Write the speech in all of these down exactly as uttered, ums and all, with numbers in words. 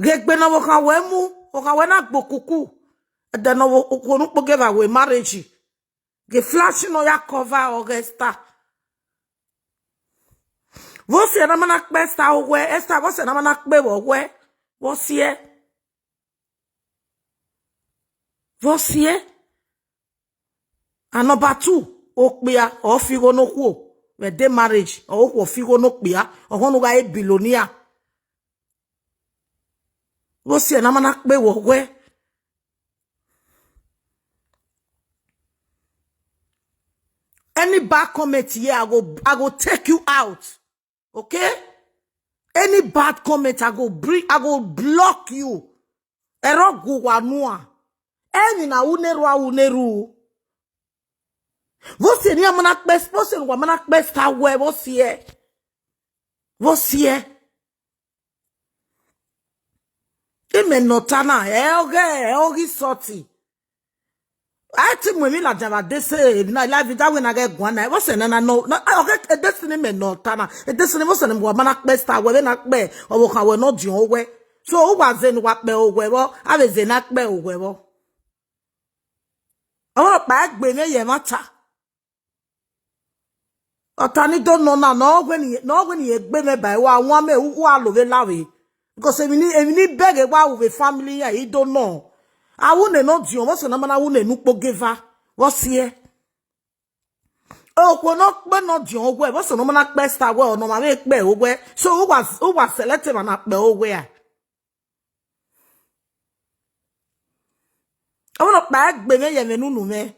Ghe egbe ne ọvbokhan wẹ mu, ọvbokhan wẹ na gbe okuku, ẹdẹ ne ọvbokhan ne ukpogieva wẹ marriage. Ghe flash nọ ya cover ọghe Esther. Vbọsiẹ ne a ma na kpe Esther owẹ, Esther, vbọsiẹ ne a ma na kpe vbe owẹ, vbọsiẹ. Vbọsiẹ. And number two, okpia ọ fi igho ne okhuo, vbe ẹdẹ marriage, ọ okhuo fi igho ne okpia, ọ họn ne u gha re billionaire. Vbọsiẹ ne a ma na kpe vbe owẹ. Any bad comment here, I go, I go take you out. Okay? Any bad comment, I go bring, I go block you. Ẹrọ gu wa nua. Emwi ne a ru ne erhu, a ru ne erhu. Vbọsiẹ ne a ma na kpe, vbọsiẹ ne uwa ma na kpe Esther owẹ, vbọsiẹ. Vbọsiẹ. Imẹ ne ọ ta na, ẹ ọghe, ẹ ọghe sọti. A te mu emwi ladian vbe adese, emwi na live video wẹ na ghẹ guan na, vbọsiẹ na na nọ, na, ọghe edesi ne imẹ ne ọ ta na, edesi ne vbọsiẹ ne uwa ma na kpe Esther owẹ, vbe na kpe ọvbokhan wẹ ne ọdiọn owẹ. So, uwa zẹ ne uwa kpe owẹ vbọ, a vbe zẹ ne a kpe owẹ vbọ. Ọvbokhan egbe mwẹ ye ẹmwata. Ọta ni do nọ na, ne ọ wẹ ne, ne ọ wẹ ne irẹn gbe mwẹ ba, wa wan mẹ, u, u a lo vbe la vbe. Because emwi ni, emwi ni bẹghe wa ru vbe family iran, I do nọ. A ru ne nọdiọn, vbọsiẹ ne a ma na ru ne ukpogieva, vbọsiẹ. Okhuo ne ọ kpe nọdiọn owẹ, vbọsiẹ ne ọ ma na kpe Esther owẹ, ọ ne ọ ma vbe kpe owẹ. So, uwa, uwa select emwa na kpe owẹ a? Ọvbokhan egbe mwẹ ye ẹmwẹ ne unu mwẹ.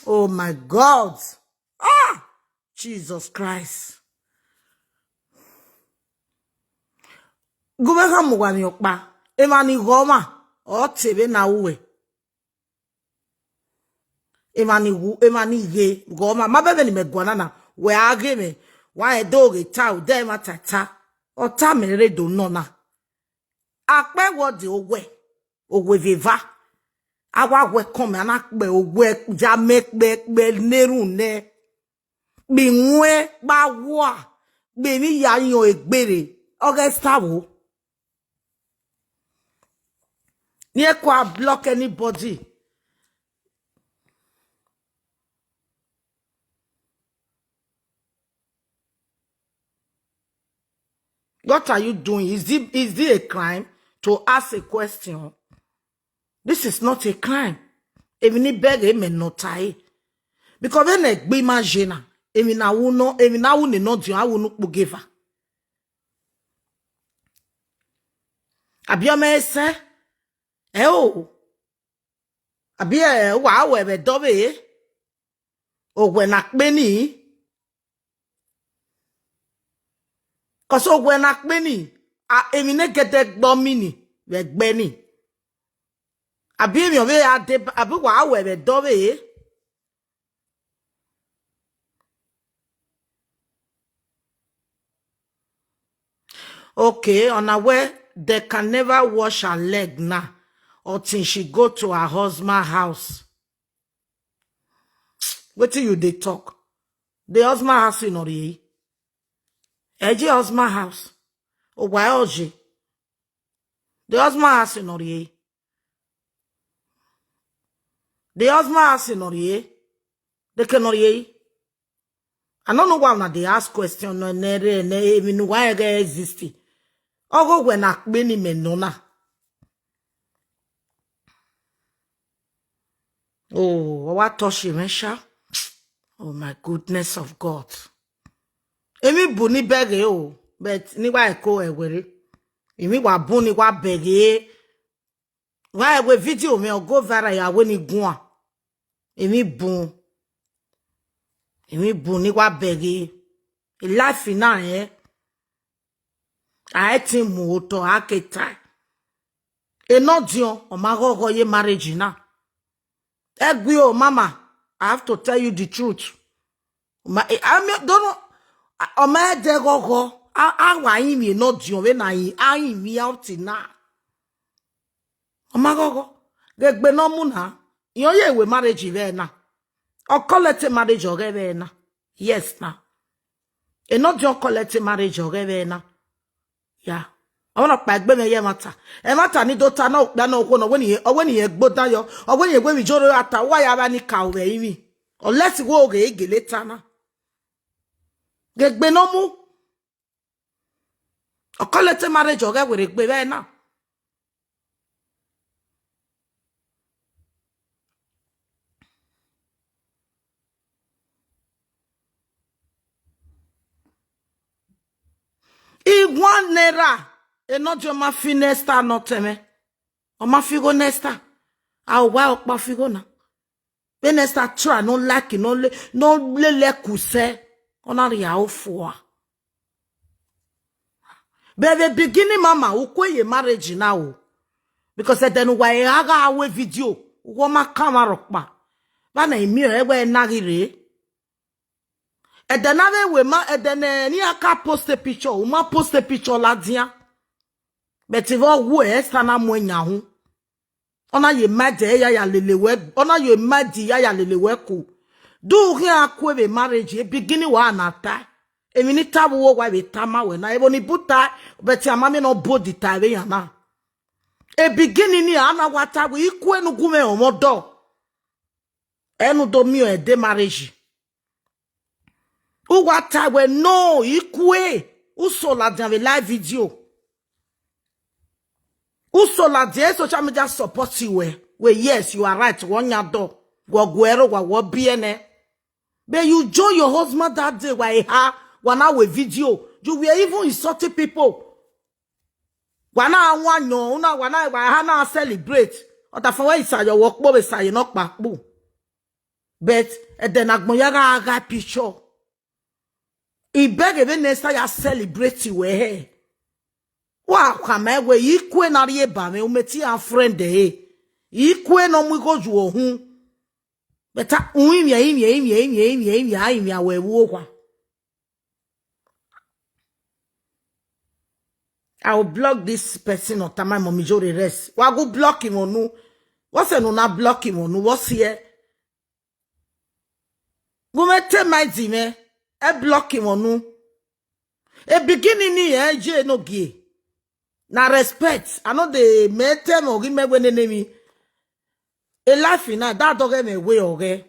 Oh my God. Ah, Jesus Christ. Gu mwẹ khama uwa emwi ọkpa, emwa ni ghọ ọmwa, ọ te vbe na ru ẹe. Emwa ni wu, emwa ni ghe ghọ ọmwa, ma bẹghe ne imẹ guan na na, wẹ a ghe mwẹ, wa rẹn do ghe ta, odẹ ẹmwata ta, ọ ta mẹ rre do nọ na. Akpẹ wẹ ọdẹ owẹ, owẹ vbe eva, a wa wẹ kọn mẹ, a na kpe owẹ ya mẹ kpẹkpẹ ne erhunmwu nẹ. Gbe iwẹn gba wua, gbe emwi ya yọn egbe rre, ọghe Esther vbo. Ni e kua block anybody. What are you doing? Is it, is it a crime to ask a question? This is not a crime. Emwi ni bẹghe mẹ ne ọ ta ẹre. Because vbene egbe ima ye na, emwi na wu nọ, emwi na wu ne nọdiọn, a wu ne ukpogieva. Abi ọ mẹ sẹ, ẹ o. Abi ẹ, wa wẹ vbe dọvbe, owẹ na kpe ni. Cause owẹ na kpe ni, a, emwi ne gẹdẹ gbe ọmi ni vbe ẹgbẹ ni. Abi emwi ọ vbe a de, abi wa wẹ vbe dọvbe. Okay, ọna wẹ, they can never wash her leg now until she go to her husband house. Wetin you dey talk? The husband house nọ rhie. Ẹ je husband house. Owa ọ je. The husband house nọ rhie. The husband house nọ rhie. They can nọ rhie. I don't know why una dey ask question nọ ne re ne emwi ne uwa rẹn ghẹ exist. Ọghe owẹ na kpe ni mẹ nọ na. Oh, ọ wa touch mwẹ sha. Oh my goodness of God. Emwi bu ni bẹghe o, but ni wa ẹko ẹwẹre. Emwi wa bun ni wa bẹghe. Wa ẹwe video mwẹ ọ go viral ya wẹ ni guan. Emwi bun. Emwi bun ni wa bẹghe. Life na rẹn. A i te mu otọ, a ke tae. Enọdiọn, ọ ma ghọghọ ye marriage na. Ẹgui o, mama, I have to tell you the truth. Ma, eh, I mean, don't know, ọ ma ẹdẹ ghọghọ, a, a wa rinmwian enọdiọn vbene a rin, a rinmwian up till now. Ọ ma ghọghọ, ghe egbe ne ọ mu na, irẹn ọ ye wẹ marriage vbe ẹre na. Ọ collect marriage ọghẹ vbe ẹre na. Yes na. Enọdiọn collect marriage ọghẹ vbe na. Ya. Ọmọ na kpa egbe mwẹ ye ẹmwata. Ẹmwata ni do ta na okpia na okhuo na, ọ wẹ ne irẹn, ọ wẹ ne irẹn gbodan yọ, ọ wẹ ne irẹn wẹ vbe ijoro ra ta, uwa ya vba ni ka ru vbe ẹrinmwi. Unless wẹ oghe gele ta na. Ghe egbe ne ọ mu. Ọ collect marriage ọghẹ werriegbe vbe na. Iwan naira, Enọdiọn ma fi Nesta nọ tẹmwẹ. Ọ ma fi igho Nesta. A wa ọkpa fi igho na. Vbe Nesta try ne ọ like, ne ọ le, ne ọ lele ẹku sẹ, ọ na rhie aro fua. But vbe beginning, mama, u kue ye marriage na o. Because ẹdẹ ne uwa gha gha ru video, uwa ma kan mwa rhọkpa. Vbene I miẹn ọre wẹ na ghi rre. Ẹdẹ na vbe wẹ ma, ẹdẹ ne iran ka post picture, u ma post picture ladian. But vbe ọ wu ẹre, Esther na mu ẹyan hu. Ọ na ye ma de ya ya lele wẹ, ọ na ye ma de ya ya lele wẹ ku. Do u khian kue vbe marriage, e beginning wa na ta. Emwi ne I ta vbe uwu owa vbe tama wẹ na, ẹvbo ni bu ta, but a ma miẹn ne ọ body ta vbe yan na. E beginning ni a na wa ta wẹ, I kue ne u gu mwẹ ọmwa ọdọ. Ẹ ne u do miẹn ẹdẹ marriage. U wa ta wẹ no, I kue, u so ladian vbe live video. U so ladian, social media support wẹ. Wẹ, yes, you are right, wẹ ọ yan dọ, wẹ ọ gu ẹre owa, wẹ ọ biẹ nẹ. But you join your husband that day, wa eha, wa na wẹ video. You were even insulting people. Wa na wan yan, una, wa na, wa eha na celebrate. Ọdafẹn wẹ Isayọ, wẹ ọ kpo vbe Isayọ nọkpa kpu. But ẹdẹ ne agbọn ya gha gha picture. I bẹghe vbene Esther ya celebrate wẹ hẹ. Wa khama wẹ, I kue na rhie ba mwẹ, u mẹ te iran friend ẹre. I kue ne ọ mu igho yu ohun. But a, u rinmwian, rinmwian, rinmwian, rinmwian, rinmwian, a rinmwian wẹ vbe owa. I will block this person, ọ tama mọ mi yo re rest. Wa gu block mwẹ unu. Vbọsẹ ne u na block mwẹ unu, vbọsiẹ. Gu mwẹ te ma di mwẹ, ẹ block mwẹ unu. E beginning ni ẹ ye ne ogie. Na respect. I no dey mẹ te mwẹ, ọ ghi mẹ wẹ nene emwi. E life na, da dọghẹ mwẹ wẹ ọghẹ.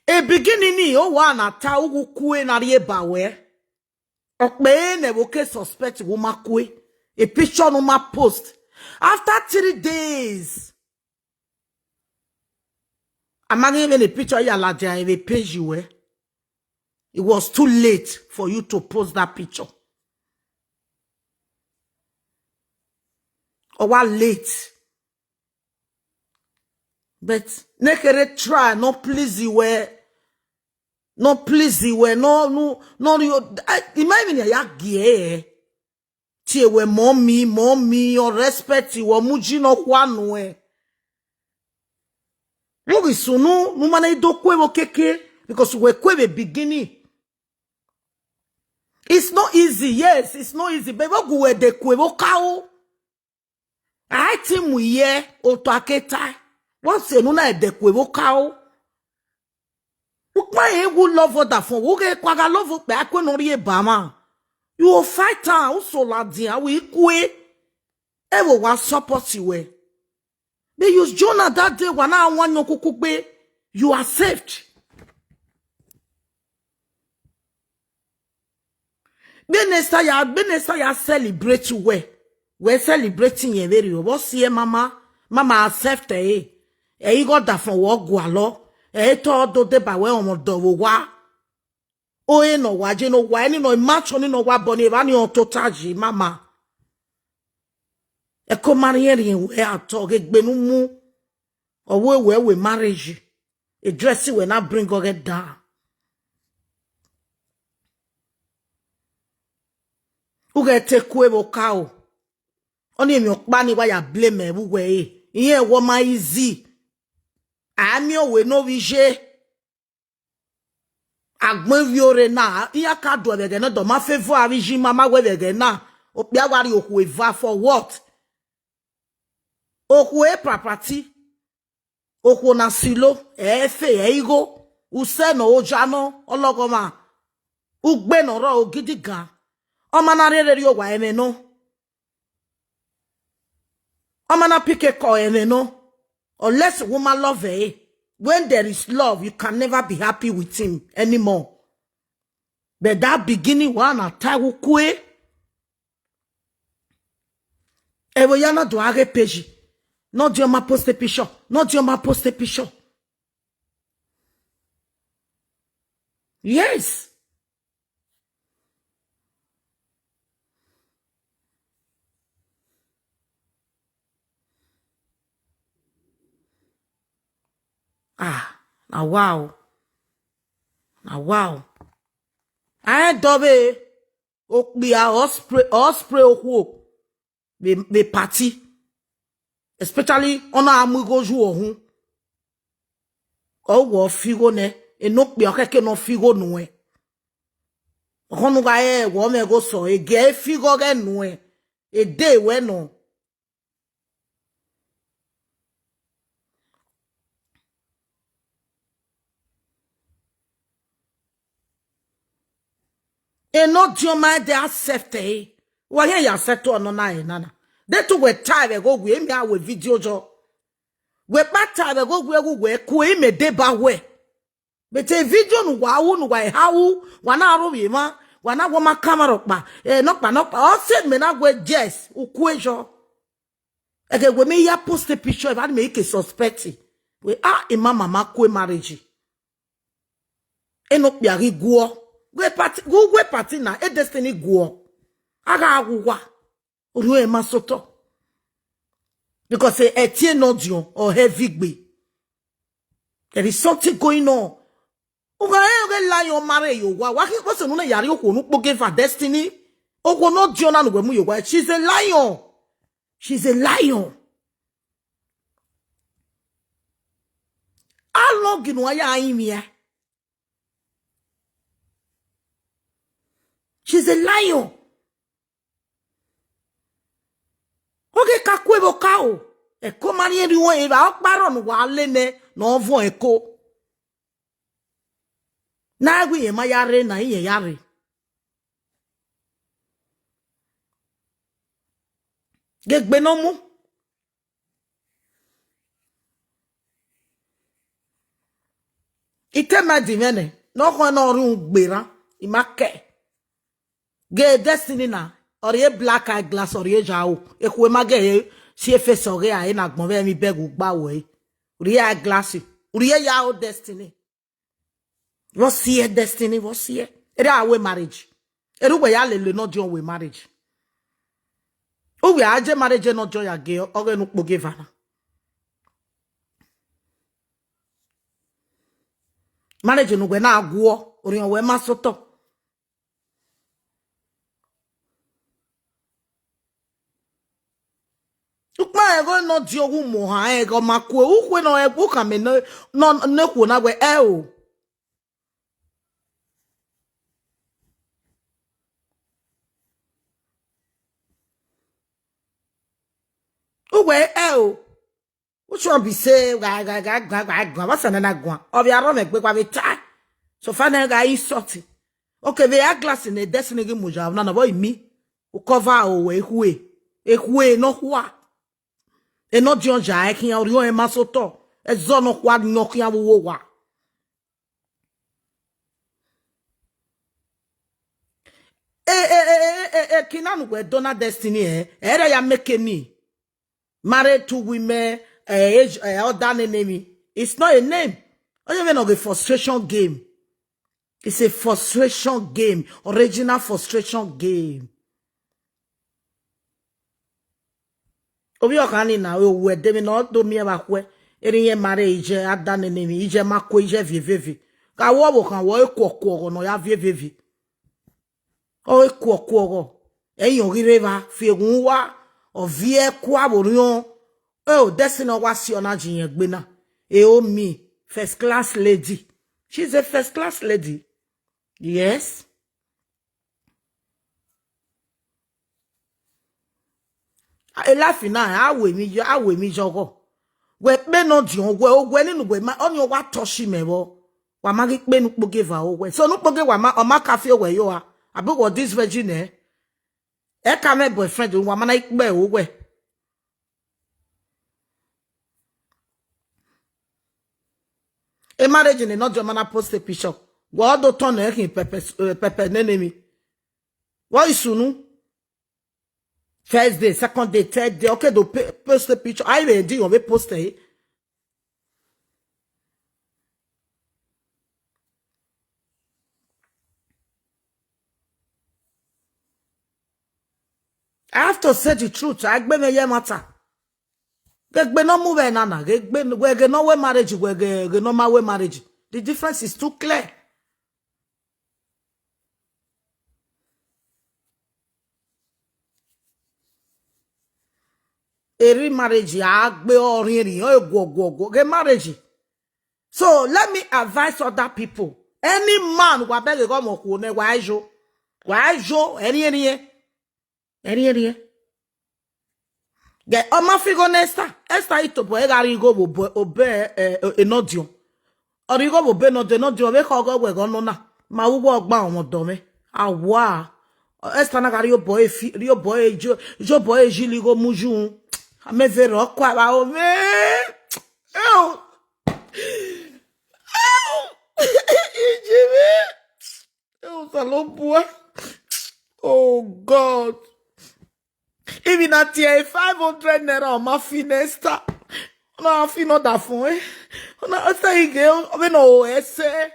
E beginning ni, owa na ta, u gu kue na rhie ba wẹ. Ọ kpẹre ne ẹvbo ke suspect wẹ u ma kue. E picture ne u ma post. After three days, a ma ghi vbe ne picture ya ladian vbe page wẹ. It was too late for you to post that picture. Ọ wa late. But ne kherhe try ne ọ please wẹ, ne ọ please wẹ, ne ọ, ne ọ, ne ọ rhie, I, I ma emwi ne a ya gie ẹre. Tie wẹ, mummy, mummy, ọ respect wẹ, ọ mu uyi nọkhua nuẹn. Vbe u ghi sunu, ne u ma na do kue vbe okiekie, because wẹ kue vbe beginning. It's not easy, yes, it's not easy, but vbe gu wẹ de kue vbe okaro. A i te mu iye otọ a ke tae, vbọsiẹ ne u na de kue vbe okaro. Ukpa rẹn wu love ọdafẹn, u ghe kua gha love okpia, a kue ne ọ rhie ba mwa. You will fight am, u so ladian, a wẹ i kue. Ẹvbo wa support wẹ. But you Jonah that day, wa na wan yan okuku gbe, you are saved. Vbene Esther ya, vbene Esther ya celebrate wẹ, wẹ celebrate iyẹn vberriọ, vbọsiẹ mama, mama accept ẹre. Ẹ i ghe ọdafẹn wẹ ọ gualọ, ẹ i te ọ do deba wẹ ọmwa ọdọ vbe owa. Ore ne ọ wa je ne owa, ẹni nọ, ima chọn ni nọ wa bọ ni, evba ni ọ tota yi mama. Ẹko ma rhiẹnrhiẹn wẹ at all, ghe egbe ne u mu, ọ wẹ wẹ wẹ marriage, e dress wẹ na bring ọghẹ dan. U ghẹ te kue vbe okaro. Ọni emwi ọkpa ni wa ya blame ẹvbo uwẹ re. Irẹn wẹ ọ ma easy. A miẹn owe ne ovbi iye. Agbọn ivbiorre na, iran ka do ẹvbo ẹghẹ na, dọ ma favour avbe iye ima ma wẹ vbe ẹghẹ na. Okpia wa rhie okhuo eva for what? Okhuo e property. Okhuo na silo, ẹ i fe, ẹ i gho, usẹ nọ, oja nọ, ọlọghọmwa, ugbe ne ọ rrọọ, ogidigan, ọ ma na rherhe rrie owa ẹmwẹ nọ. Ọ ma na pick call ẹmwẹ nọ. Unless woman love ẹre. When there is love, you can never be happy with him anymore. But that beginning one, I tell you, kue. Ẹvbo ya na do aghe page. Nọdiọn ma post a picture. Nọdiọn ma post a picture. Yes. Ah, na wa o. Na wa o. A rẹn dọ vbe okpia ọ spray, ọ spray okhuo vbe, vbe party. Especially ọ na mu igho yu ọhun. Ọ wọ fi igho nẹ, enokpia ọ khẹke ne ọ fi igho nuẹn. Ọkhọn ne u gha re wọ mwẹ igho sọ, e gie e fi igho ghẹ nuẹn, e de wẹ nọ. Enọdiọn ma de accept ẹre. Wa hia ya accept ọnọ na ẹre nana. De te uwẹ ta vbe ẹghẹ owie, emi a wẹ video jọ. Wẹ kpa ta vbe ẹghẹ owie, ẹghẹ uwẹ ku imẹ deba wẹ. But e video ne uwa ru, ne uwa eha ru, wa na aro vbe emwa, wa na wẹ ọ ma kan mwa rhọkpa, eh, nọkpa, nọkpa. Ọ sẹ mẹ na wẹ yes, u kue yọ. Ẹghẹ wẹ mẹ ya post picture, evba ni mẹ i ke suspect. Wẹ, ah, emama ma kue marriage. Enokpia ghi guọ. Wẹ party, gu wẹ party na, e Destiny guọ. A gha wu wa. Orhiọn ẹre ma sotọ. Because ẹtin Enọdiọn ọ heavy gbe. There is something going on. U gha rẹn ọghe lion ma rre ye owa, wa khin kpọsẹ ne u na ya rhie okhuo ne u kpogieva Destiny. Okhuo ne ọ diọn na ne uwẹ mu ye owa, she's a lion. She's a lion. How long ne uwa ya rinmwian? She's a lion. Ọ ghe ka kue vbe okaro, ẹko ma rhiẹnrhiẹn uwẹ, evba ọkpa rrọọ ne uwa le nẹ ne ọ vuọn ẹko. Ne a wẹ irẹn ma ya rre, na irẹn ya rre. Ghe egbe ne ọ mu. I te ma di mwẹ nẹ, ne ọ khọn ne ọ rhie ugberra, I ma kẹ. Ghe Destiny na, ọ rhie black eye glass, ọ rhie ya ro. Ekhue ma ghe re si efesi ọghe a re ne agbọn vbe emwi bag ugba ruẹ. U rhie eye glass, u rhie ya ro Destiny. Vbọ siẹ Destiny, vbọ siẹ. Erha wẹ marriage. Erha uwẹ ya lele Enọdiọn wẹ marriage. Uwẹ a je marriage Enọdiọn ya gie ọghe ne u kpogieva na. Marriage ne uwẹ na guọ, orhiọn wẹ ma sotọ. Ukpọn ẹghẹ Enọdiọn gu mu ohan ẹghẹ ọ ma kue, ukhue ne ọ ẹkhu khama ne, ne, ne khuo na wẹ, ẹ o. Uwẹ ẹ o. Which one be say, gha, gha, gha, gha, gha, gha, what's another guan? Ọ vbe arọ mwẹ gbe gha vbe ta. So far na gha insult. Okay, vbe a glass ne Destiny ghi mu ya na, na vbọ imi. U cover o wẹ ekhue. Ekhue nọ khua. Enọdiọn ya ẹre khian, orhiọn ẹre ma sotọ. Ẹzọ nọ khua yan khian vbe uwu owa. E, e, e, e, e, e, kina ne uwẹ do na Destiny, eh? Ẹ rẹ ya make ni. Married to women, eh, age, eh, other name, name. It's not a name. Ọ ye vbe nọ ghe frustration game. It's a frustration game, original frustration game. Ovbi ọkhan ni na, owẹ de vbe ne ọ do miẹn vbe akhuẹ, erha irẹn ma rre, ije a da nene emwi, ije ma kue, ije viẹ veve. Gha wẹ ọvbokhan wẹ, ọ i kuọ kuọghọ ne ọ ya viẹ veve. Ọ i kuọ kuọghọ. Ẹi yan ghi rre evba, fi eghun uwa, ọ viẹ kua vbe orhiọn. Eo, Destiny ọ wa si ọna ji irẹn egbe na. Eo mi, first class lady. She's a first class lady. Yes. A life na, a wẹ emwi yọ, a wẹ emwi yọ ọghọ. Wẹ kpe ne ọ diọn, wẹ owẹ nene uwẹ ma, ọnii ọ wa touch mẹ vbọ. Wa ma ghi kpe ne ukpogieva owẹ. So ne ukpogie wa ma, ọ ma ka fi owẹ yo a, abi wọ this virgin ẹ? Ẹ ka mwẹ boyfriend, wa ma na ikpe owẹ. E marriage ne nọ diọn ma na post a picture. Wẹ ọ do tọn nẹ khin pẹpẹ, eh, pẹpẹ nene emwi. Wẹ ọ i sunu. First day, second day, third day, okay, do pe-, post a picture. I even do you post it? I have to say the truth. A gbe mwẹ ye matter. Ghe egbe ne ọ mu vbe na na, ghe egbe, wẹ ghe ne ọ wẹ marriage, wẹ ghe, ghe ne ọ ma wẹ marriage. The difference is too clear. Eri marriage a gbe ọ rhiẹnrhiẹn, ọ guọ guọ guọ ghe marriage. So let me advise other people. Any man wa bẹghe ghe ọmọ okhuo nẹ, wa yo, wa yo, ẹriẹnriẹn, ẹriẹnriẹn. Ghe ọ ma fi igho ne Esther, Esther i tobọ ẹre gha rhie igho vbe obọ, obọ, eh, enọdiọn. Ọ rhie igho vbe obọ enọdiọn, enọdiọn vbe khọ ọghọ wẹ ghe ọ nọ na, ma vbe uwu ọgba ọmwa ọdọ mwẹ. A wa, Esther na gha rhie obọ ẹre fi, rhie obọ ẹre yo, yo obọ ẹre yili igho mu yu. Amẹ vbe rre ọkua vbe aro mwẹ. Eo. Eo. Iye mwẹ. Eo, Osanobua. Oh God. Even na tie five hundred naira, ọ ma fi ne Esther. Ọ na fi ne ọdafọn, eh. Ọ na, ọ sẹ ighe, ọ vbe nọ ẹse.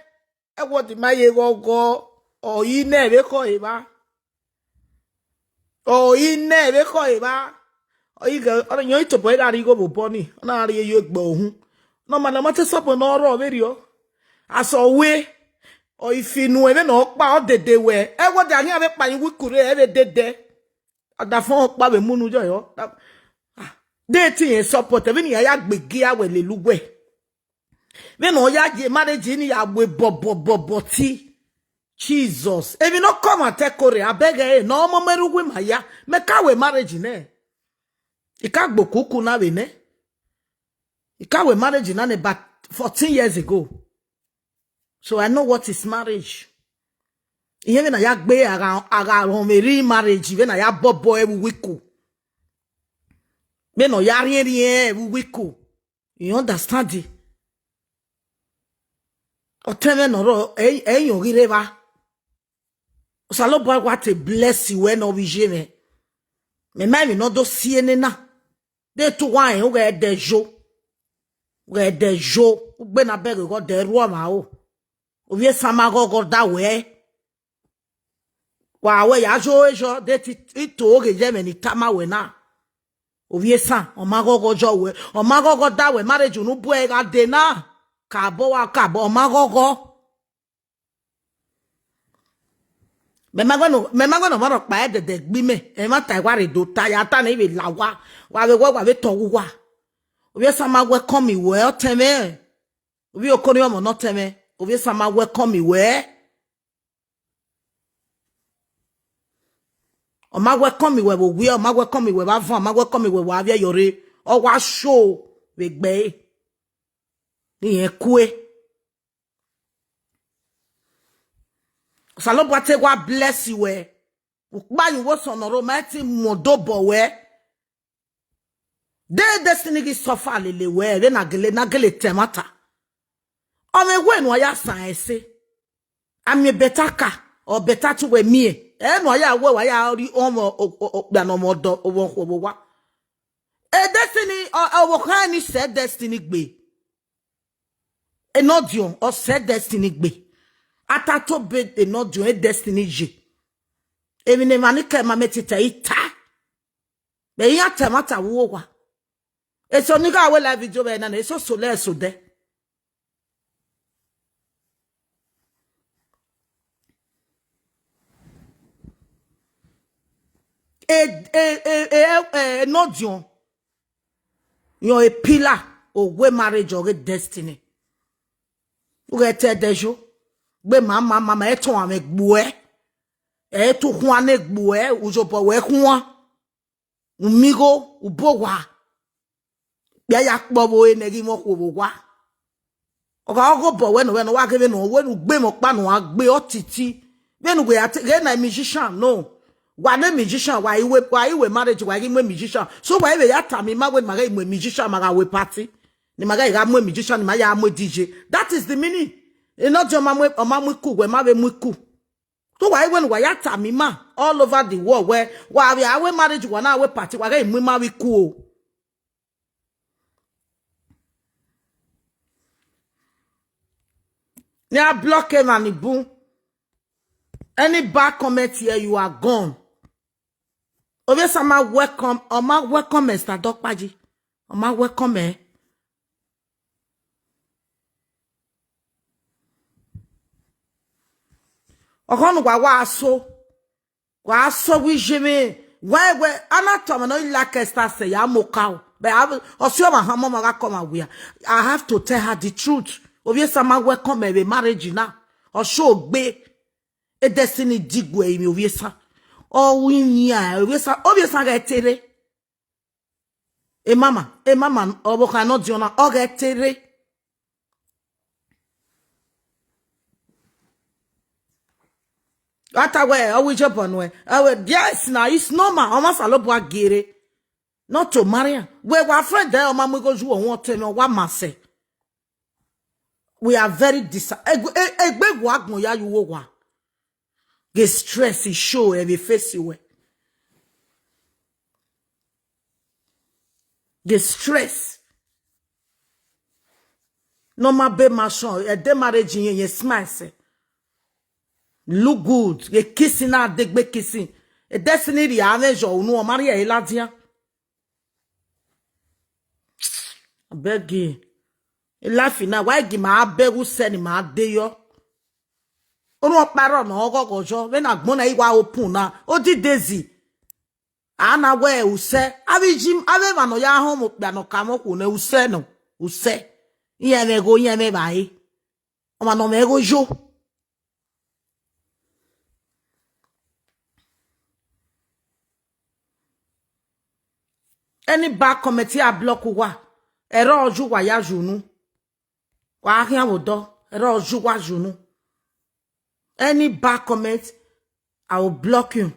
Ẹwọdi ma ye ghọghọ, ọ i nẹ vbe khọ evba. Ọ i nẹ vbe khọ evba. Ọ i ghe, ọ yọn itobọ i gha rhie igho vbe obọ ni, ọ na rhie yo egbe uhunmwu. Ne ọ ma, ne ọ ma te sọbọ ne ọ rrọọ vberriọ. Asọ wẹ, ọ i fi nuẹn vbene ọ kpa, ọ dede wẹ. Ẹwọdi a khian vbe kpa yin wikure, ẹ vbe dede. Ọdafọn ọkpa vbe mu unu yọyọ. De te irẹn support, vbene iran ya gbe gia wẹ lele uwẹ. Vbene ọ ya ye marriage ni ya we bọbọ bọbọ ti. Jesus. Emwi ne ọ kọ ọmwa te ẹko rre, abẹghe ẹre ne ọ mọmọ ẹre uwu ima ya. Mẹ ka wẹ marriage nẹ. I ka gbe okuku na vbe nẹ. I ka wẹ marriage na nẹ about fourteen years ago. So I know what is marriage. Irẹn vbene a ya gbe a gha, a gha rhọnmwẹ erriọ marriage, vbene a ya bọbọ ẹvbo uwu iko. Vbene ọ ya rhiẹnrhiẹn ẹvbo uwu iko. You understand? Ọtẹn mwẹ ne ọ rrọọ, ẹ, ẹ yọn ghi rre evba. Osanobua wa te bless wẹ ne ọ vbe iye mwẹ. Mẹ ma emwi ne ọ do si enena. De te uwa rẹn, u ghẹ dẹ yo. U ghẹ dẹ yo. U gbe na bẹghe ghe ọ dẹ rhuọmwẹ aro. Ovbi esan ma ghọghọ da wẹ. Wa wẹ ya yo ezọ, de te ito ghe ye ẹmwẹ ne I tama wẹ na. Ovbi esan, ọ ma ghọghọ yọ wẹ, ọ ma ghọghọ da wẹ, marriage unu bu ẹre gha dee na. Kabọ wa kabọ, ọ ma ghọghọ. Mẹ ma wẹ ne, mẹ ma wẹ ne ọmwa rhọkpa ẹdẹdẹ gbe imẹ, ẹmwata I wa rre do ta, ya ta ne I vbe la owa, wa vbe wẹ, wa vbe tọn uwa. Ovbi esan ma welcome wẹ, ọtẹn mwẹ. Ovbi okoni ọmọ ne ọtẹn mwẹ, ovbi esan ma welcome wẹ. Ọ ma welcome wẹ vbe owiẹ, ọ ma welcome wẹ vbe avan, ọ ma welcome wẹ vbe avbiẹ yọ rre, ọ wa show vbe egbe ẹre. Ne irẹn kue. Osanobua te wa bless wẹ. Ukpa yin uwu osọn ne ọ rre, ọ ma te mu odobọ wẹ. De Destiny ghi suffer lele wẹ, vbene a gele, ne a gele ta ẹmwata. Ọ mwẹ wẹ ne uwa ya san ẹse. A miẹn better car, or better te uwẹ miẹn. Ẹ ne uwa ya wẹ, wa ya rri ọmọ okpia ne ọmọ ọdọ, ọmọ okhuo vbe owa. E Destiny, ọ, ọvbokhan ni sẹ Destiny gbe. Enọdiọn, ọ sẹ Destiny gbe. A ta to be Enọdiọn, e Destiny ye. Emwi ne emwa ni kẹ ma mẹ tita i ta. Mẹ iran ta ẹmwata vbe uwu owa. Eso ni gha wẹ live video vbe na, eso solo ẹre sodẹ. E, e, e, e, e, Enọdiọn. Yọn e pillar, owe marriage ọghe Destiny. U ghẹ te ẹdẹ yo. Gbe ma, ma, ma, ma, ẹ tọn amwẹ gbuẹ. Ẹ tu khuan ne gbuẹ, u yobọ wẹ khuan. U miẹn igho, u bo owa. Vbe a ya kpọ vbe ore ne ẹghẹ mwẹ okhuo vbe owa. Ọ gha ọghe obọ wẹ nọ, wẹ nọ, wa ghe vbene ọ wẹ ne u gbe mwẹ ọkpa ne uwa gbe ọtiti. Vbene uwẹ ya te, ghẹ na musician, no. Wa ne musician, wa i wẹ, wa i wẹ marriage, wa i ghi mu musician. So wa i vbe ya tama ima wẹ ne ima gha mu musician, ma gha wẹ party. Ne ima gha, gha mu musician, ne ima ya mu D J. That is the meaning. Enọ di ọ ma mu, ọ ma mu iku, wẹ ma vbe mu iku. So wa i wẹ ne uwa ya tama ima all over the world wẹ wa vbe a wẹ marriage, wa na wẹ party, wa gha mu ima vbe iku o. Ne a block emwa ni bun. Any bad comment here, you are gone. Ovbi Esa ma welcome, ọ ma welcome Mister Dokpaji. Ọ ma welcome ẹ. Ọghọ ne uwa wa so. Wa so vbe iye mwẹ, wa wẹ, a na tama nọ, I like Esther sẹ ya mu okaro. But I will, ọ si ọmwa hama ọmwa gha kọ ọmwa wia. I have to tell her the truth. Ovbi Esa ma welcome ẹ vbe marriage na. Ọ so gbe. E Destiny digue ẹre mwẹ Ovbi Esa. Ọ ru iyinna, Ovbi Esa, Ovbi Esa ghẹ te rre. Emama, emama, ọvbokhan ne ọ diọn na, ọ ghẹ te rre. Wa ta wẹ, ọ wẹ iyobọ nuẹn. Ọ wẹ, yes, na, it's normal. Ọmwa Osanobua gie rre. Not to marry am. Wẹ wa friend ẹ, ọ ma mu igho yu ọmwa ọtẹn mwẹ, wa ma sẹ. We are very dis-, egbe, e-, egbe wa agbọn ya ye uwu owa. Ghe stress show ẹre vbe face wẹ. Ghe stress. Ne ọ ma be ma sọn, ẹdẹ marriage yẹn, yẹn smile sẹ. Look good. Ghe kissing na degbe kissing. E Destiny rhie amwẹ yọ unu, ọ ma rhie ẹre ladian. I beg you. E life na, wa gi ma bẹghe usẹ ne ima de yọ. Orhunmwu ọkpa rrọọ ne ọ ghọghọ yọ, vbene agbọn na i wa open na, odidesi. A na wẹ usẹ, avbe Iye, avbe emwa ne ọ ya họn mwẹ okpia ne ọ ka mwẹ okhuo nẹ, usẹ nọ, usẹ. Iran mwẹ igho, iran mwẹ evbare. Ọmwa ne ọ mwẹ igho yo. Any bad comment, I block uwa. Ẹre ọ ju uwa ya ju unu. Wa khian vbe odọ, ẹre ọ ju uwa ju unu. Any bad comment, I will block you.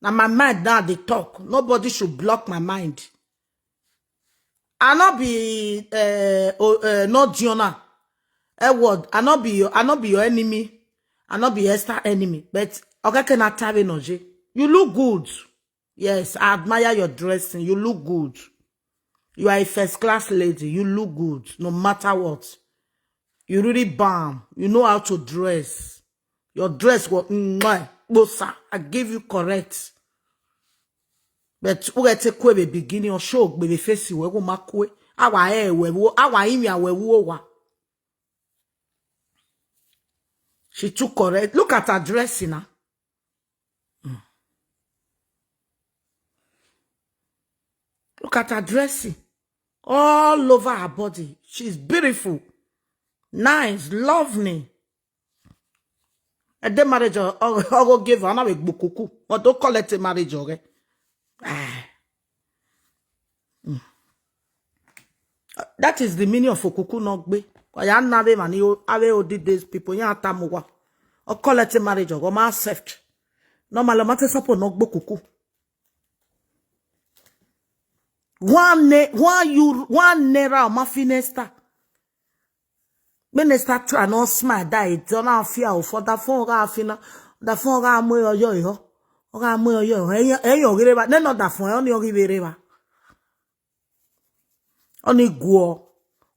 Na my mind now dey talk. Nobody should block my mind. I no be, eh, o-, eh, no Diona. Eh, what? I no be your, I no be your enemy. I no be Esther enemy. But okeke na ta vbe nọ ye. You look good. Yes, I admire your dressing. You look good. You are a first class lady. You look good, no matter what. You really bam. You know how to dress. Your dress was mwah, bosa. I give you correct. But u ghẹ te kue vbe beginning, ọ show gbe vbe face wẹ, ghẹ ma kue. A wa ẹ wẹ vbo, a wa rinmwian wẹ vbe uwa. She too correct. Look at her dressing now. Mm. Look at her dressing. All over her body. She's beautiful. Nice. Lovely. Ẹdẹ marriage, ọ, ọ, ọ gho give her, ọ na vbe gbe okuku. Ọ do collect marriage ọghẹ. Ah. Mm. That is the meaning of okuku ne ọ gbe. Ọ ya na avbe emwa ni, avbe odidesi people, iran tama uwa. Ọ collect marriage ọghẹ, ọ ma accept. Normally, ọ ma te suppose ne ọ gbe okuku. One ne, one euro, one naira, ọ ma fi ne Esther. Minister try ne ọ smile da e, ọ na fi a ofo, da fọn gha fi na, da fọn gha mu ọyọ ehọ, ọ gha mu ọyọ ehọ, ẹyọ, ẹyọ ghi rre evba, nene ọ da fọn, ọni ọ ghi vbe rre evba. Ọni guọ,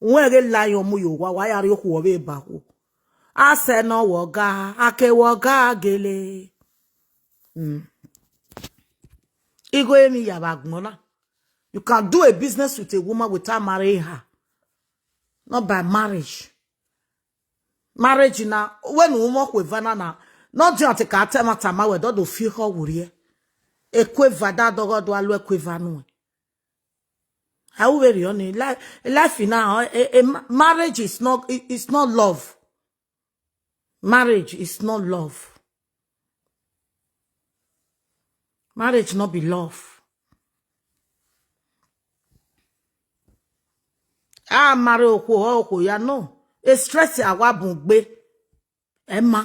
wẹ ghe lion mu ye owa, wa ya rrie okhuo vbe ba okhuo. A sẹ ne ọ wẹ ọga, a ke wẹ ọga gele. Mm. Igho emwi ya vbe agbọn na. You can do a business with a woman without marrying her. Not by marriage. Marriage na, wẹ ne u mwẹ okhuo eva na na, ne ọ diọn te ka ta ẹmwata ma wẹ, dọdọ fi khọ werriẹ. Eku eva da dọghọ do a lu eku eva nuẹn. A u vbe rhie ọni, li-, life na, a, a, ma-, marriage is not, i-, is not love. Marriage is not love. Marriage no be love. A ma rre okhuo, okhuo ya nọ. E stress a wa bun gbe. Ẹ ma.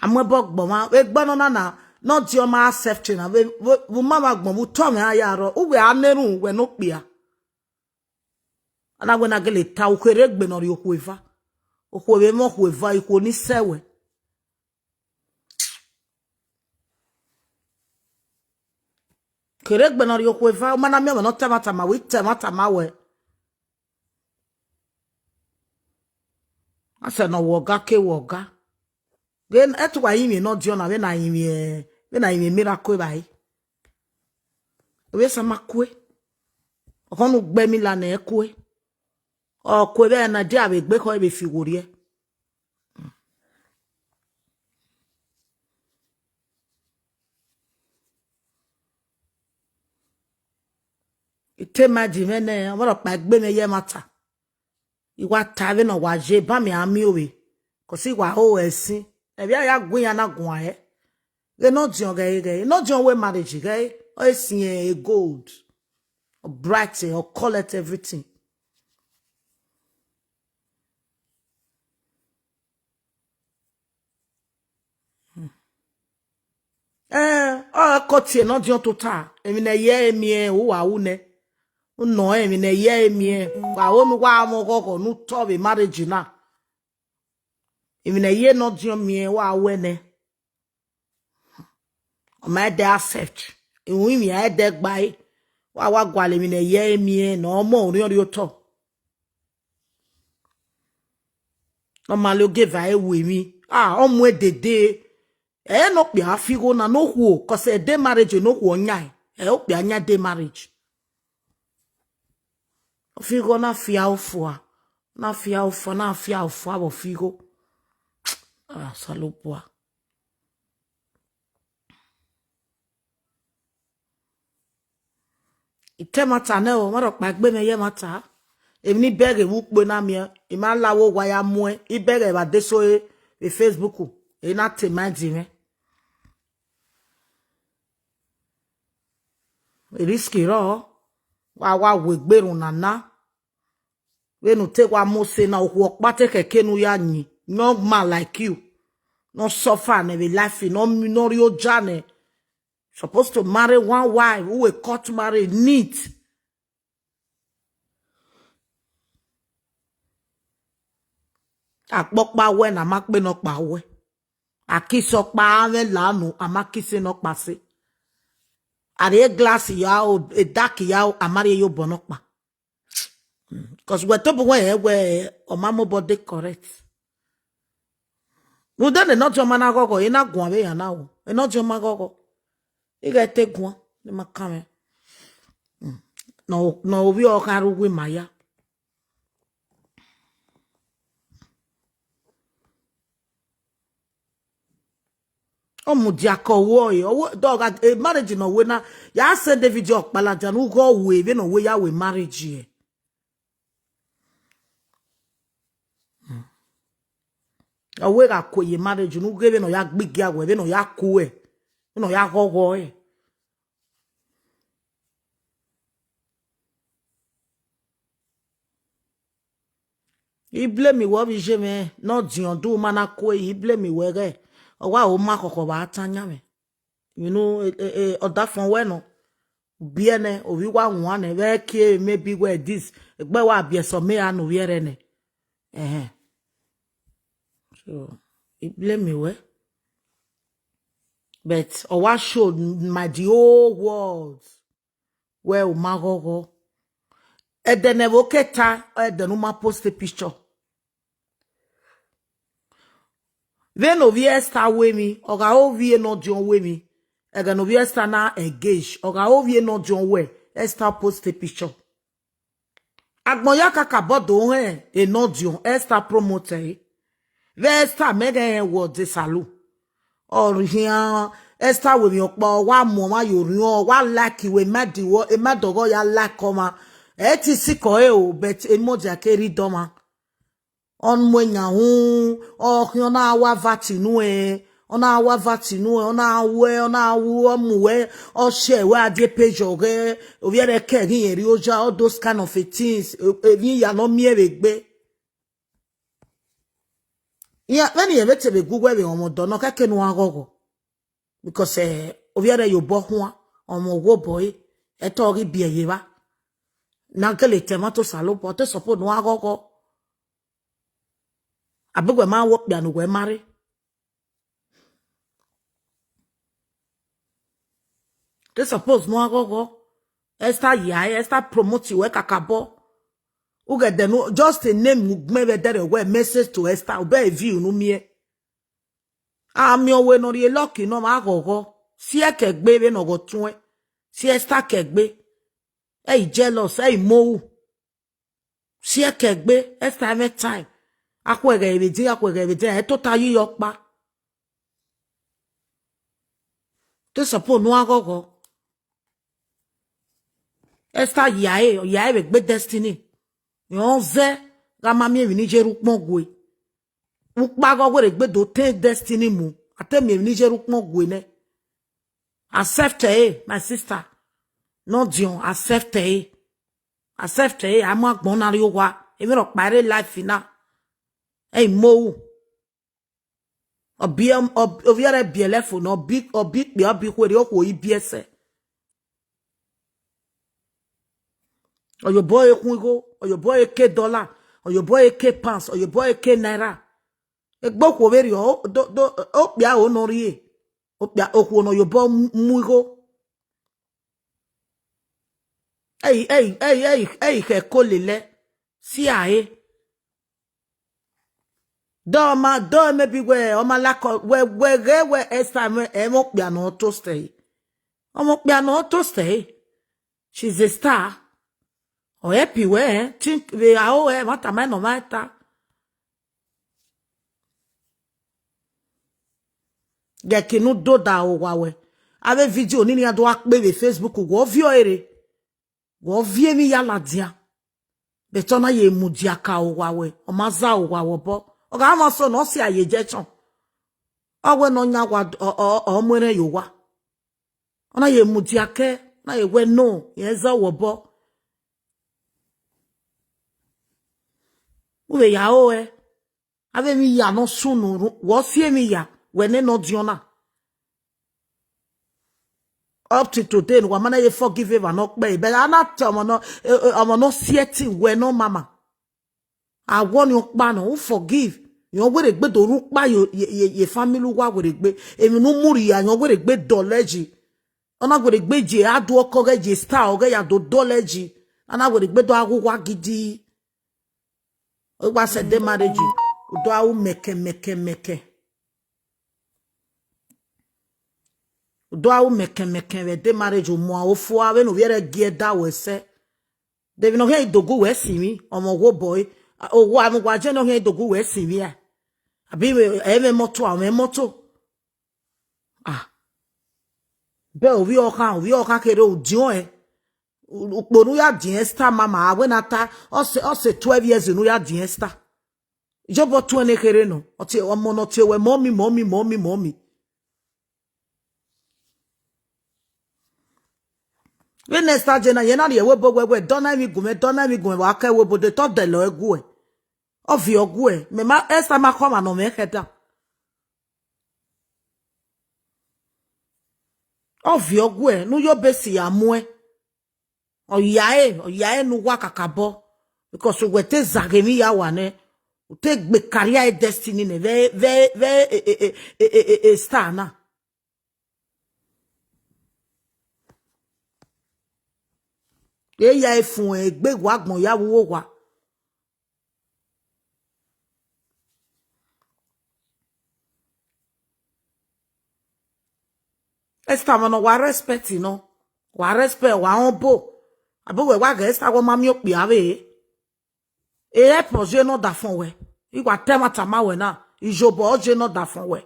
A mu ẹbọ gbọmwa. Vbe egbe nọ na na, ne ọ diọn ma accept na, vbe, vbe, vbe u ma vbe agbọn, vbe u tọ mwẹ a ya rrọọ, uwẹ a na erhunmwu wẹ ne okpia. A na wẹ na gele ta, u kherhe egbe ne ọ rhie okhuo eva. Okhuo vbe mwẹ okhuo eva, ikhuo ni sẹ wẹ. Kherhe egbe ne ọ rhie okhuo eva, u ma na miẹn ọmwa ne ọ ta ẹmwata ma wẹ, I ta ẹmwata ma wẹ. A sẹ ne ọ wẹ ọga ke wẹ ọga. Ghe ẹtu wa rinmwian ne ọ diọn na, vbene a rinmwian, vbene a rinmwian miracle evbare. Ovbi Ẹsa ma kue. Ọkhọ ne u gbe emila nẹ kue. Ọ kue vbe ẹna dia vbe egbe khọ vbe fi wo rriẹ. I te ma di mwẹ nẹ, ọmọrọkpa egbe mwẹ ye ẹmwata. I wa ta vbene ọ wa ye, ba mẹ a miẹn ovbe, cause I wa ho ẹsin. Ẹvbi a ya gu iran na guan hẹ. Ghe ne ọ diọn ghẹ, ghẹ, ne ọ diọn wẹ marriage ghẹ, ọ e siẹn e gold, ọ bright, ọ collect everything. Ẹ, ọ ko tie ne ọ diọn tota, emwi ne ẹ ye ẹre miẹn, u wa ru nẹ. U nọ emwi ne ẹ ye ẹre miẹn, wa ho ne u wa mwẹ ọghọghọ ne u tọ vbe marriage na. Emwi ne ẹ ye ne ọ diọn miẹn, wa ru ẹnẹ. Ọ ma ẹdẹ accept. Iwinna a ẹdẹ gba ẹre. Wa wa gualọ emwi ne ẹ ye ẹre miẹn ne ọ mu orhiọn rhie otọ. Ọ ma le ogieva ẹre ru emwi. Ah, ọ mu ẹdẹdẹ. Ẹ ne okpia fi igho na ne okhuo, cause ẹdẹ marriage ne okhuo yan, ẹ okpia yan ẹdẹ marriage. Ọ fi igho na fia ofua, na fia ofua, na fia ofua vbe ọ fi igho. Ah, Osanobua. I te ẹmwata nẹ o, ọmọrọkpa egbe mwẹ ye ẹmwata. Emwi ne I bẹghe vbe ukpo na miẹn, I ma la vbe owa ya muẹn, I bẹghe vbe adesẹ ore vbe Facebook, ẹ i na te ma di mwẹ. Risk rrọọ, wa wa wu egbe erhunmwu na na. Vbene u te wa mu ose na, okhuo ọkpa te khẹke ne u ya yin, young man like you, ne ọ suffer nẹ vbe life, ne ọ, ne ọ rrie oja nẹ. Supposed to marry one wife, who will cut marry neat. Akpọkpa wẹ na ma kpe nọkpa wẹ. A kiss ọkpa, a mwẹ lanu, a ma kiss nọkpa se. A rhie glass ya o, e dark ya o, a ma rhie ye obọ nọkpa. Because wẹ tobọ wẹ rẹn wẹ ọ ma mobọ de correct. Rhunmwuda ne nọdiọn ma na ghọghọ, ẹ na guan vbe yan na o. Nọdiọn ma ghọghọ. Ighẹ te guan, ne ma kan mwẹ. Nọ, nọ ovbi ọ khan rre uwu ima ya. Ọ mudia ke ọ ru ọre, ọ wẹ, dọgha, e marriage ne ọ wẹ na, ya send video ọkpa ladian, u ghe ọ wẹ vbene ọ wẹ ya wẹ marriage ẹre. Ọ wẹ gha kue ye marriage, ne u ghe vbene ọ ya gbe igia wẹ, vbene ọ ya kue, vbene ọ ya ghọghọ ẹre. I blame wẹ, ọ vbe iye mwẹ ne ọ diọn, do ma na kue, I blame wẹ ghẹ, ọ wa ho ma khọkhọ vbe a tan yan mwẹ. Vbene, e, e, e, ọdafẹn wẹ nọ, u biẹ nẹ, ovbi uwa wan nẹ, vbe kie maybe wẹ this, egbe wa biẹ sẹ ọmọ iran ne ovbi ẹre nẹ. Ẹhẹn. So, I blame wẹ. But ọ wa show my the whole world wẹ u ma ghọghọ. Ẹdẹ ne ẹvbo ke ta, ẹdẹ ne u ma post picture. Vbene ovbi Esther wẹ emwi, ọ gha re ovbi Nọdiọn wẹ emwi. Ẹghẹ ne ovbi Esther na engage, ọ gha re ovbi Nọdiọn wẹ Esther post picture. Agbọn ya kakabọ do hẹn Nọdiọn, Esther promote ẹre. Vbe Esther mẹ ghẹ rẹn wẹ ọdẹ salu. Ọ khian Esther wẹ emwi ọkpa, ọ wa mu ọmwa ye orhiọn, ọ wa like wẹ, ma di wẹ, ma dọghọ ya like ọmwa. Ẹ i te sikẹ ọre o, but emọdia ke rre idọmwa. Ọ mu eyan hu, ọ khian na wa va tinu ẹn, Ọ na wa vati nuẹn, ọ na wẹ, ọ na ru ọmọ uwẹ, ọ share wẹ a die page ọghẹ, ovbi ẹre kẹ ghi rẹn rri oja, all those kind of a things, emwi ya ne ọ miẹn vbe egbe. Iran, vbene irẹn vbe te vbe gu uwẹ vbe ọmọ ọdọ nọ, kẹkẹ ne uan ghọghọ. Because, eh, ovbi ẹre ye obọ khuan, ọmọ wo obọ ẹre, ẹtọ ghi biẹ ye evba. Ne a gele tẹ ẹmwata Osanobua, ọ te suppose ne uan ghọghọ. Abe wẹ ma wẹ okpia ne uwẹ ma rre. Te suppose ne uan ghọghọ. Esther ya ẹre, Esther promote wẹ kakabọ. Ughẹ dẹ nu, just a name ugbẹn vbe ẹdẹrẹ wẹ message to Esther, obẹ view ne u miẹn. A miẹn owe ne ọ rhie Lucky ne ọ ma ghọghọ. Si ẹe kẹ egbe vbene ọ ghọ tuẹn. Si Esther kẹ egbe. Ẹ i jealous, ẹ i mohu. Si ẹe kẹ egbe, Esther every time. A khuẹghẹ vbe edin, a khuẹghẹ vbe edin, ẹ tota yi yọ ọkpa. Te suppose ne uan ghọghọ. Esther ya ẹre, ọ ya ẹre vbe egbe Destiny. Rẹn ọ zẹ gha ma miẹn emwi ne I ye rre ukpọn gue. Ukpa ghe ọ wẹ rre egbe do tẹn Destiny mu, a te miẹn emwi ne I ye rre ukpọn gue nẹ. Accept ẹre, my sister. Nọdiọn, accept ẹre. Accept ẹre, a mu agbọn na rrie owa, emwi rhọkpa rre life na. Ẹ i mohu. Ọ bi, ọ, ovbi ẹre biẹlẹ fo nọ, ọ bi, ọ bi ikpia, ọ bi ikhuo rrie okhuo i biẹ sẹ. Ọ ye obọ ẹre khuan igho, ọ ye obọ ẹre ke dollar, ọ ye obọ ẹre ke pounds, ọ ye obọ ẹre ke naira. Egbe okhuo vberriọ, o, do, do, okpia ro ne ọ rrie, okpia, okhuo ne ọ ye obọ mu, mu igho. Ẹ i, ẹ i, ẹ i, ẹ i, ẹ i khẹ ko lelẹ, si a re. Dọ ma, dọ maybe wẹ ọ ma lakọ, wẹ, wẹ ghẹ wẹ Esther ẹmwẹ, ẹmwẹ okpia ne ọ toast ẹre. Ọmọ okpia ne ọ toast ẹre. She's a star. Ọ help wẹ, think vbe aro ẹre, ẹmwata ma nọ ma ta. Ghe ẹki ne u do da owa wẹ. Avbe video ni nian do gha kpe vbe Facebook, wẹ ọ viọ ẹre. Wẹ ọ viọ emwi ya ladian. But ọ na ye mudia ka owa wẹ, ọ ma za owa wẹ obọ. Ọ gha mwẹ ọsọ ne ọ si a ye jẹ chọn. Ọ wẹ ne ọ yan owa, ọ, ọ, ọ mu erhẹn ye owa. Ọ na ye mudia kẹ, ọ na ye wẹ no, irẹn za wẹ obọ. U vbe ya ro ẹe. Avbe emwi ya ne ọ sunu, wẹ ọ si emwi ya, wẹ nene ọdiọn na. Up to today, ne uwa ma na ye forgive evba ne ọ kpẹre, but a na te ọmọ nọ, eh, eh, ọmọ ne ọ si ẹtin wẹ ne ọ mama. A wọ ni ọkpa nọ, u forgive. Rẹn wẹ rre egbe do rre ukpa ye, ye, ye, ye family uwa wẹ rre egbe. Emwi ne u mu rhia, rẹn wẹ rre egbe dọlọ ẹe yi. Ọ na wẹ rre egbe ye, a do ọkọ ghẹ ye star, ọ ghẹ ya do dọlọ ẹe yi. A na wẹ rre egbe do a ghe uwa gidi. Ọ wa sẹ de marriage, u do a ru mẹkẹn, mẹkẹn, mẹkẹn. U do a ru mẹkẹn, mẹkẹn vbe de marriage, u muan ofo a vbene u vbi ẹre gie da wẹ sẹ. De emwi ne ọ khian i dogu wẹ sinmwi, ọmọ wo obọ ẹre. Owa ne uwa je ne ọ khian i dogu wẹ sinmwi a? Abi ẹ mwẹ mọto, a mwẹ mọto. Ah. Bẹ ovbi ọkhan, ovbi ọkhan kherhe udiọn ẹn. Ukpo ne u ya diẹn Esther mama, a wẹ na ta, ọ sẹ, ọ sẹ twelve years ne u ya diẹn Esther. Iyobọ tuẹn ne kherhe nọ, ọ tie, ọmọ ne ọ tie wẹ, "Mummy, mummy, mummy, mummy." Vbene Esther je na, yẹn na rhie ẹvbo ebo wẹ, wẹ, dọna emwi gun mwẹ, dọna emwi gun mwẹ, wa kẹ ẹvbo ebo de, te ọ dẹlọ ẹe guẹ. Ọ viọ guẹ, mẹ ma, Esther ma khọ ọmwa ne ọ mwẹ khẹda. Ọ viọ guẹ, ne u yo besi ya muẹn. Ọ ya ẹe, ọ ya ẹe ne uwa kakabọ. Because wẹ te zaghe emwi ya wa nẹ, u te gbe career destiny nẹ vbe, vbe, vbe, e, e, e, e, e, e, e star na. E ya efun egbe wa agbọn ya vbe uwu owa. Esther, ọmọ ne wa respect nọ, wa respect, wa humble. Abe wẹ wa ghe Esther, wẹ ma miẹn okpia vbe. E help ọ ye ne ọ da fọn wẹ. I wa ta ẹmwata ma wẹ na, iyobọ ọ ye ne ọ da fọn wẹ.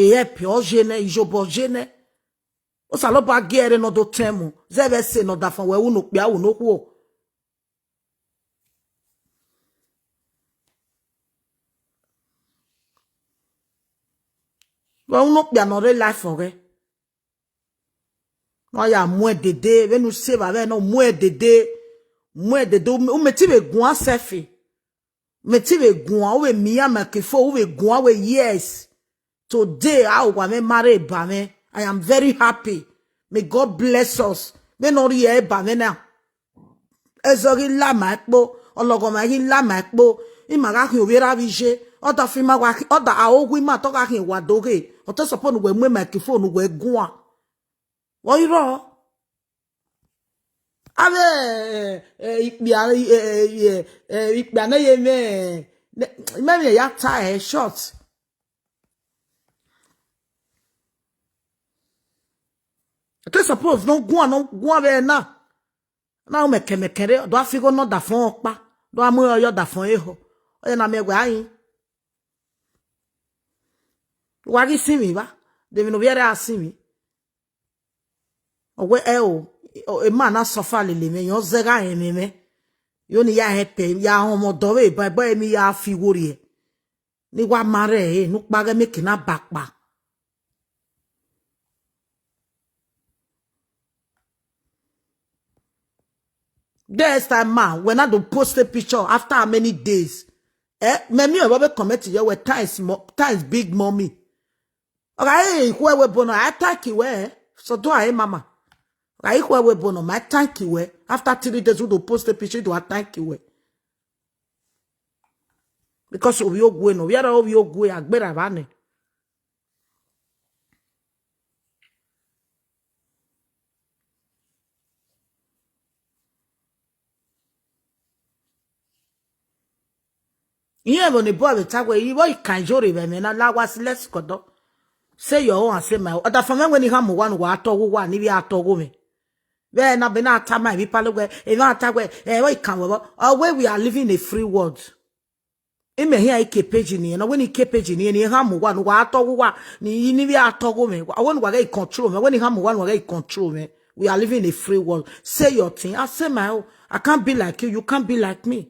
E help ọ ye nẹ, iyobọ ọ ye nẹ. Osanobua gie ẹre ne ọ do tẹn mu, zẹ vbe ẹse ne ọ da fọn wẹ, unu okpia, unu okhuo. Vbe unu okpia ne ọ rre life ọghẹ. Ne ọ ya muẹn dede, vbene u sẹ evba vbe na, u muẹn dede, u muẹn dede, u mẹ, u mẹ te vbe guan selfie. U mẹ te vbe guan, u vbe miẹn iran microphone, u vbe guan wẹ, yes. Today, a wa mwẹ ma rre eba mwẹ. I am very happy. May God bless us. Vbene ọ rhie eba mwẹ na. Ẹzọ ghi la ma ẹkpo, ọlọghọmwa ghi la ma ẹkpo, ima gha khian ovbi erha vbe iye, ọ da fi ima wa khi-, ọ da aro gu ima te ọ gha khian wa do ghe, ọ te suppose ne uwẹ mu microphone ne uwẹ guan. Vbe ọ i rrọọ? Avbe, eh, eh, ikpia, eh, eh, eh, eh, ikpia ne ye mwẹ, ne, imẹ vbe ya ta ẹre short. Ọ te suppose ne ọ guan, ne ọ guan vbe na. Na ru mẹkẹmẹkẹ re, ọ do gha fi igho ne ọdafọn ọkpa, do gha mu ẹre ye ọdafọn ehọ. Ọ ya na miẹn wẹ a yin. Wa ghi sinmwi evba, de emwi ne ovbi ẹre a sinmwi. Ọ wẹ ẹ o, emọ na suffer lele mwẹ, irẹn ọ zẹ gha rẹn mwẹ mwẹ. Yo ne I ya help ẹre, ya họn ọmọ ọdọ vbe eba, eba ẹre ne I ya fi igho rrie. Ne I wa ma rre ẹre, ne ukpa ghẹ miẹn eke na ba kpa. This time, ma, when I do post a picture after how many days? Eh, mẹ miẹn vbe comment yọ wẹ, "Thanks, mo-, thanks, big mommy." Ọ gha re ikhuẹ wẹ bono, I thank you wẹ. So do I, mama. Ọ gha re ikhuẹ wẹ bono, ma thank you wẹ. After three days, u do post a picture, u do a thank you wẹ. Because ovbi ogue nọ, ovbi ẹre ovbi ogue, a gberra evba nẹ. Irẹn vbe ne bọ vbe ta wẹ, ivbo ikan iyore vbe ẹmwẹ na la wa si lẹsikọdọ. Say your own and say my own. Ọdafẹn mwẹ wẹ ne I khama uwa ne uwa tọghe uwa, ne I vbe a tọghe mwẹ. Vbe na, vbe na ta ma emwi pale wẹ, emwa ta wẹ, ẹ, vbe ikan wẹ vbọ. Ọ wẹ we are living in a free world. Imẹ hian ike page ni, na wẹ ne ike page ni, ne I khama uwa ne uwa tọghe uwa, ne I, ne I vbe a tọghe mwẹ. Ọ wẹ ne uwa ghẹ control mwẹ, ọ wẹ ne I khama uwa ne uwa ghẹ control mwẹ. We are living in a free world. Say your thing, I say my own. I can't be like you, you can't be like me.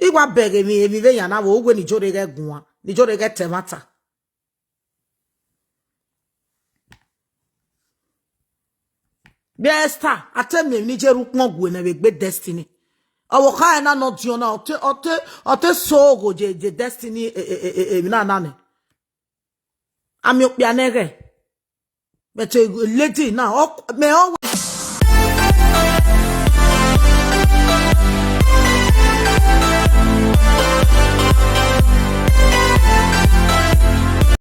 I wa bẹghe emwi, emwi vbe yan na vbe uwẹ ne I jore ghẹ guan, ne I jore ghẹ ta ẹmwata. Bia Esther, a te miẹn emwi ne I je rre ukpọn gue nẹ vbe egbe Destiny. Ọvbokhan na ne ọ diọn na, ọ te, ọ te, ọ te so ogho ye, ye Destiny, e, e, e, e, emwi na na nẹ. A miẹn okpia nẹ ghẹ. But a lady na, ọ, mẹ ọ wẹ.